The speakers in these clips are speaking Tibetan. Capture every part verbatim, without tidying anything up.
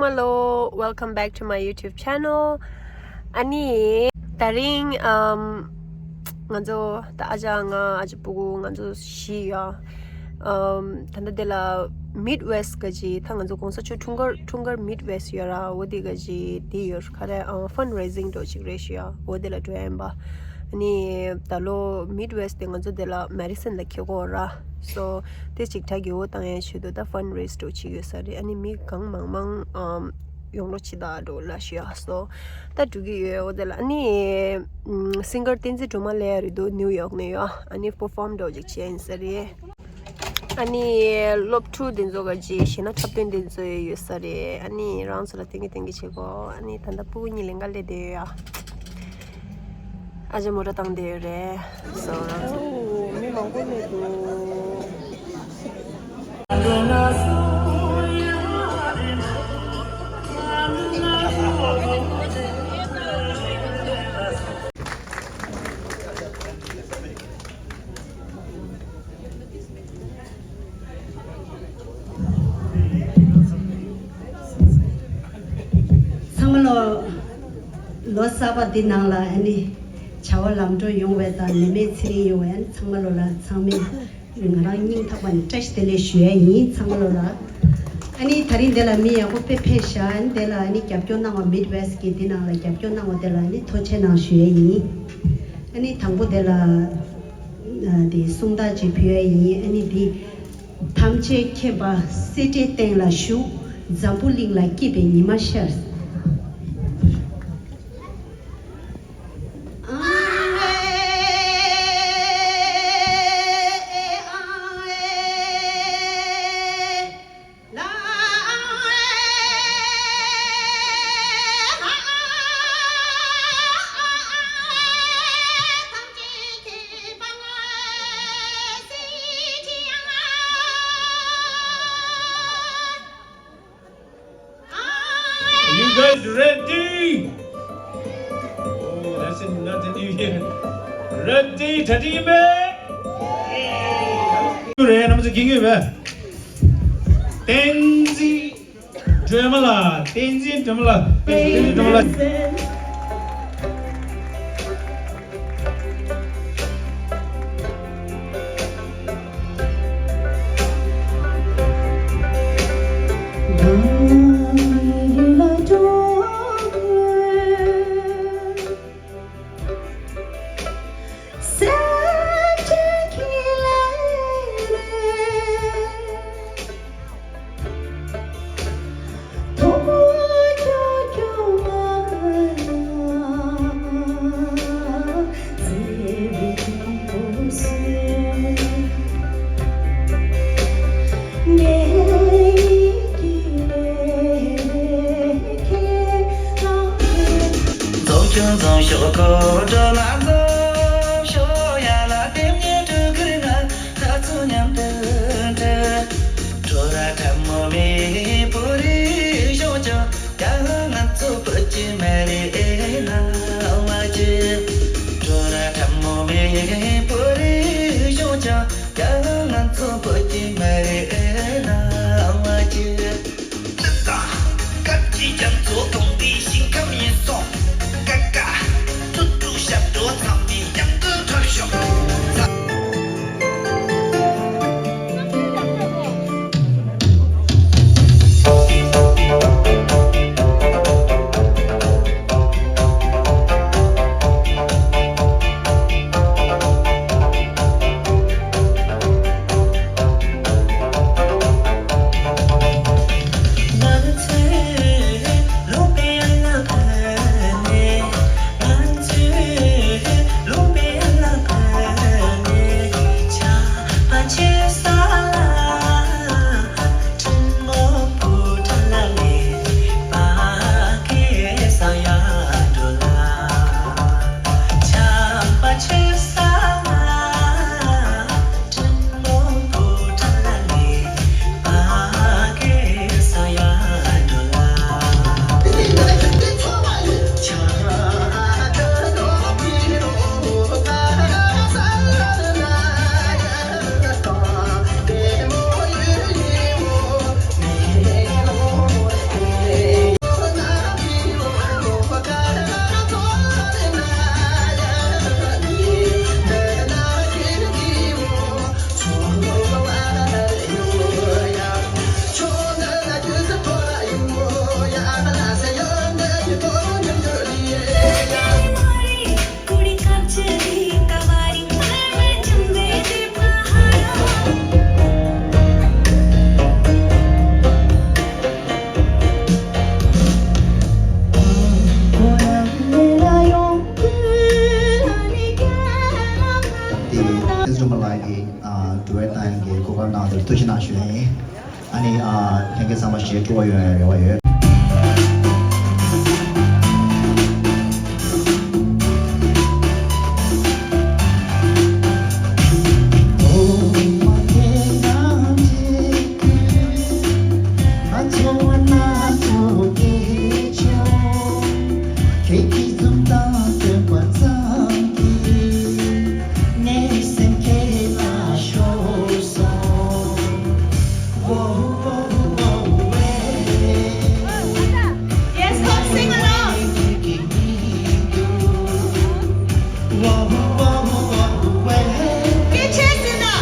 Hello, welcome back to my YouTube channel. ཨ་ནི་ད་རིང་ཨམ་ང་ཚོ་ད་ཨ་ཅག་ང་ཨ་ཅག་སྤུ་གུ་ང་ཚོ་བཞི་ཡོད། ཨམ་ད་ལྟ་དེ་ལ་Midwest ག་ཅི་ད་ང་ཚོ་གོང་ས་མཆོག་འཁྲུངས་སྐར་འཁྲུངས་སྐར་Midwest ཡོད་ར། འོ་དེ་ག་ཅི་དེ་ཡོད་ག་རེ་ཨ་fundraising འགྲོ་ཅིག་རེད་ཤི་ཡ། འོ་དེ་ལ་འགྲོ་ཡ་ཡིན་པ། ཨ་ནི་ད་ལོ་Midwest དེ་ང་ཚོ་དེ་ལ་Madison ལ་འཁེལ་གོ་ར། So དེ་ཅིག་ཁྲ་གི་འོ་བཏང་ཡ་ཆེད་དུ་ད་fundraise འགྲོ་ཅིག་ཡོད་ས་རེད། ཨ་ནི་མི་གང་མང་མང་ཨམ་ཡོང་རོགས་ཅི་ད་འགྲོ་ལ་ཤི་ཡ། So ད་འགྲོ་གི་ཡོད། འོ་དེ་ལ་ཨ་ནི་ཨམ་singer བསྟན་འཛིན་སྒྲོལ་མ་ལས་ཡ་རེད་འདུག New York ནས་ཡོད། ཨ་ནི་perform འགྲོ་ཅིག་བྱས་ཡིན་ས་རེད། ཨ་ནི་སློབ་ཕྲུག་དེ་ཚོ་ག་ཅི་ཤེས་ན་འཁྲབ་སྟོན་དེ་ཚོ་ཡོད་ས་རེད། ཨ་ནི་རང་ཚོ་ལ་བསྟན་གི་བསྟན་གི་བྱེད་གོ། ཨ་ནི་ད་ལྟ་སྤུ་གུ་གཉིས་ལེན་ག་ལས་བསྡད་ཡོད་ཡ། ཨ་ཅག་མོ་ཊ་བཏང་བསྡད་ཡོད་རེད། So རང་ཚོ་མི་མང་པོ་མེད་འདུག་ཚང་མ་ལོ་ལོ་གསར་པ་འདི་ནང་ལ་ཨ་ནི་བྱ་བ་ལམ་འགྲོ་ཡོང་བའི་དང་ནད་མེད་ཚེ་རིང་ཡོང་བའི་ཨ་ནི་ཚང་མ་ལོ་ལ་ཚང་མས་ང་རང་སྙིང་ཐག་པ་ནས་བཀྲ་ཤིས་བདེ་ལེགས་ཞུ་ཡ་ཡིན་ཚང་མ་ལོ་ལ། ཨ་ནི་ད་རིང་འདི་ལ་མི་ཡག་པོ་དཔེ་ཕེབས་ཤག་ཨ་ནི་འདི་ལ་ཨ་ནི་རྒྱབ་སྐྱོར་གནང་བ་Midwest གི་འདི་ནང་ལ་རྒྱབ་སྐྱོར་གནང་བ་འདི་ལ་ཨ་ནི་ཐུགས་རྗེ་གནང་ཞུ་ཡ་ཡིན། ཨ་ནི་དང་པོ་འདི་ལ་འདི་སུམ་རྟགས་ཅིག་ཕུལ་ཡ་ཡིན། ཨ་ནི་འདི། ཐམས་ཅད་མཁྱེན་པ་སྲིད་མཐའི་སྟེང་ལ་བཞུགས། འཛམ་བུ་གླིང་ལ་སྐྱིད་པའི་ཉི་མ་ཤར། You guys ready? Oh, that's not the new year. Ready, ready, man? རེད་རྣམ་པ་ཚོ་གིས་ངེས་པས། བསྟན་འཛིན་སྒྲོལ་མ་ལགས། བསྟན་འཛིན་སྒྲོལ་མ་ལགས། བསྟན་འཛིན་སྒྲོལ་མ་ལགས། ཨ། འགྲུལ་བ་བཏང་ཡག་གི་གོ་སྐབས་གནང་བ་དེར་ཐུགས་རྗེ་གནང་ཞུ་ཡ་ཡིན། ཨ་ནི། ཨ། ལྷན་རྒྱས་ཚང་མ་ཞལ་བཀྲུ་བ་ཡོང་ཡ་རེ་བ་ཡོད། ཁྱེད་ཀྱི་འཛུམ་མདངས་སྟོན་པ་ཙམ་གྱིས། ངའི་སེམས་ཁྱེད་ལ་ཤོར་སོང་། Yes, come sing along. སྐད་ཆེ་ཟིན་ན།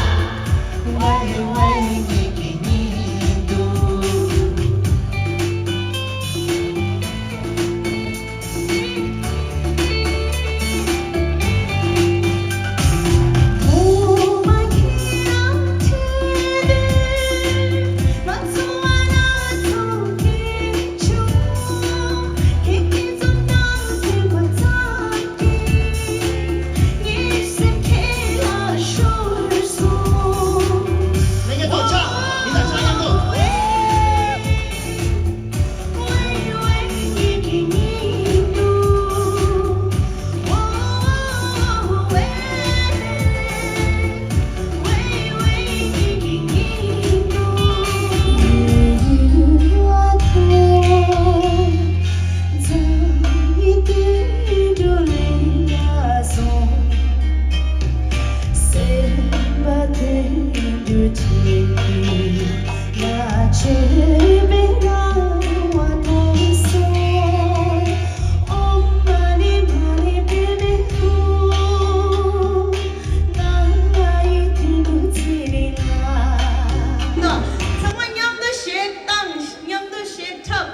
ཚང་མ་མཉམ་དུ་གཞས་བཏང་། མཉམ་དུ་གཞས་འཁྲབ།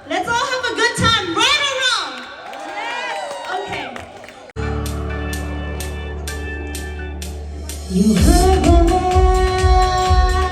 Let's all have a good time right around. Yes. Okay. You heard the man.